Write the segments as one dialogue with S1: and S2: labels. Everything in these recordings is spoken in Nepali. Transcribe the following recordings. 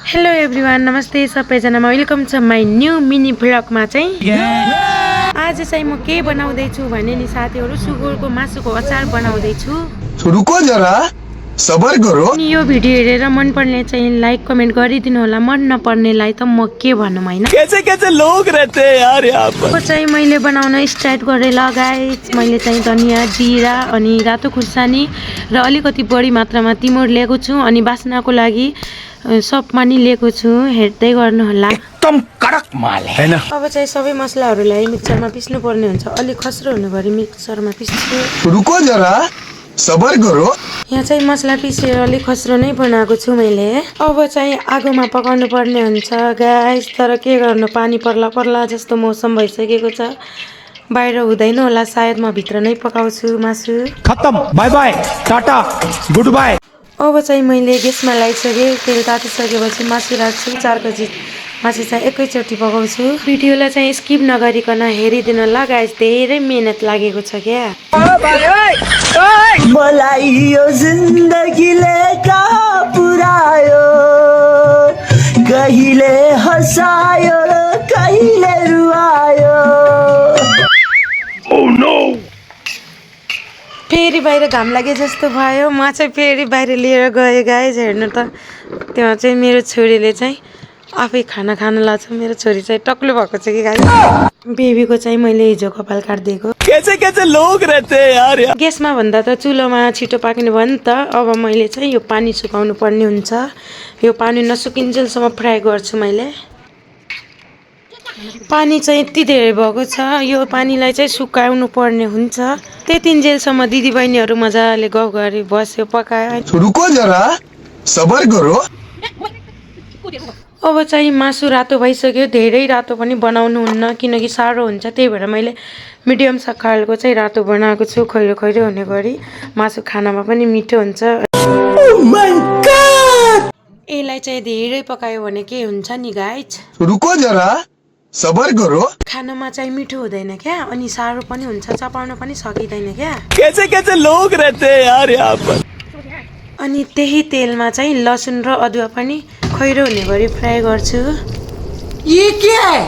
S1: हेलो एभ्रिवान, नमस्ते सबैजनामा वेलकम छ माई न्यू मिनी भ्लगमा चाहिँ आज चाहिँ म के बनाउँदैछु भने नि साथीहरु सुगुरको मासुको अचार बनाउँदैछु।
S2: रुको जरा सबर करो।
S1: अनि यो भिडियो हेरेर मन पर्ने चाहिँ लाइक कमेन्ट गरिदिनु होला, मन नपर्नेलाई त म के भन्नु हैन।
S2: कैसे कैसे लोग रहते हैं यार यहाँ पर।
S1: को चाहिँ मैले बनाउन स्टार्ट गरे लगाए मैले चाहिँ धनिया, जीरा अनि रातो खुर्सानी र अलिकति बढी मात्रामा तिमुर लिएको छु अनि बास्नाको लागि सब पनि लिएको छु, हेर्दै गर्नु होला।
S2: एकदम कड़क माल है ना।
S1: अब चाहिँ सबै मसलाहरूलाई मिक्सरमा पिस्नु पर्ने हुन्छ, अलि खस्रो हुनु गरी मिक्सरमा पिस्छु।
S2: रुको जरा सबर करो।
S1: यहाँ चाहिँ मसला पिसेर अलि खस्रो नै बनाएको छु मैले। अब चाहिँ आगोमा पकाउनु पर्ने हुन्छ गाइस, तर के गर्नु पानी पर्ला पर्ला जस्तो मौसम भइसकेको छ, बाहिर हुँदैन होला सायद, म भित्र नै पकाउँछु मासु।
S2: खत्म, bye bye tata good bye.
S1: अब चाहिँ मैले ग्यासमा लगाइसकेँ, तेल तातिसकेपछि मासु राख्छु। 4 केजी मासु चाहिँ एकैचोटि पकाउँछु। भिडियोलाई चाहिँ स्किप नगरिकन हेरिदिनु ल गाइस, धेरै मेहनत लागेको छ क्या।
S3: मलाई यो जिन्दगीले कहाँ पुर्यायो, कहिले हँसायो कहिले रुवायो।
S2: Oh no!
S1: फेरि बाहिर घाम लागे जस्तो भयो, म चाहिँ फेरि बाहिर लिएर गएँ गाइस। हेर्नु त त्यहाँ चाहिँ मेरो छोरीले चाहिँ आफै खाना खान लाग्छ। मेरो छोरी चाहिँ टक्लु भएको छ कि गाइस। बेबीको चाहिँ मैले हिजो कपाल काट्दिएको।
S2: कैसे कैसे लोग रहते हैं यार।
S1: ग्यासमा भन्दा त चुलोमा छिटो पाक्ने भयो नि त। अब मैले चाहिँ यो पानी सुकाउनु पर्ने हुन्छ, यो पानी नसुकिन्जेलसम्म फ्राई गर्छु मैले। पानी चाहिँ यति धेरै भएको छ, यो पानीलाई चाहिँ सुकाउनु पर्ने हुन्छ। त्यतिन्जेलसम्म दिदी बहिनीहरू मजाले गफ गरी बस्यो, पकायो।
S2: रुको जरा सबर करो।
S1: अब चाहिँ मासु रातो भइसक्यो, धेरै रातो पनि बनाउनु हुन्न किनकि साह्रो हुन्छ, त्यही भएर मैले मिडियम खालको चाहिँ रातो बनाएको छु, खैरो खैरो हुने गरी। मासु खानामा पनि मिठो हुन्छ। यसलाई चाहिँ धेरै पकायो भने के हुन्छ नि गाइज,
S2: रुको जरा सबर करो।
S1: खानामा चाहिँ मिठो हुँदैन क्या, अनि साह्रो पनि हुन्छ, चपाउन पनि सकिँदैन क्या।
S2: कैसे कैसे लोग रहते हैं यार यहाँ पर।
S1: अनि त्यही तेलमा चाहिँ लसुन र अदुवा पनि खैरो हुने गरी फ्राई गर्छु।
S3: ये क्या है?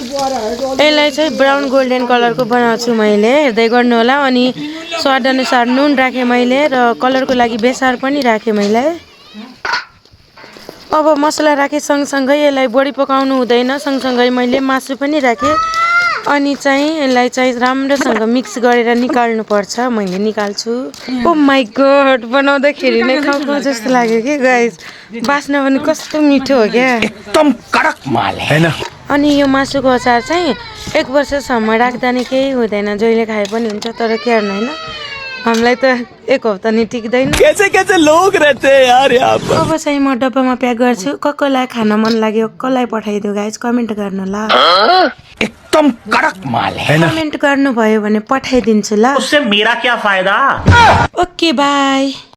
S1: यसलाई चाहिँ ब्राउन गोल्डन कलरको बनाउँछु मैले, हेर्दै गर्नु होला। अनि स्वाद अनुसार नुन राखेँ मैले र कलरको लागि बेसार पनि राखेँ मैले। अब मसला राखेँ सँगसँगै, यसलाई बढी पकाउनु हुँदैन, सँगसँगै मैले मासु पनि राखेँ। अनि चाहिँ यसलाई चाहिँ राम्रोसँग मिक्स गरेर निकाल्नु पर्छ, मैले निकाल्छु। ओ माई गॉड, बनाउँदाखेरि नै खाऊ खाऊ जस्तो लाग्यो कि गाइस, बास्ना पनि कस्तो मिठो हो क्या,
S2: एकदम कड़क माल है ना।
S1: अनि यो मासुको अचार चाहिँ 1 वर्षसम्म राख्दा नि केही हुँदैन, जहिले खाए पनि हुन्छ। तर के गर्नु हैन, हामीलाई त 1 हप्ता नि टिक्दैन।
S2: कैसे कैसे लोग रहते हैं यार यहाँ पर।
S1: अब चाहिँ म डब्बामा प्याक गर्छु। कसलाई खान मन लाग्यो कसलाई पठाइदियो गाइस, कमेन्ट गर्नु ल।
S2: एकदम कड़क माल है ना।
S1: कमेन्ट गर्नुभयो भने पठाइदिन्छु ल।
S3: उससे मेरा क्या फायदा?
S1: Okay by.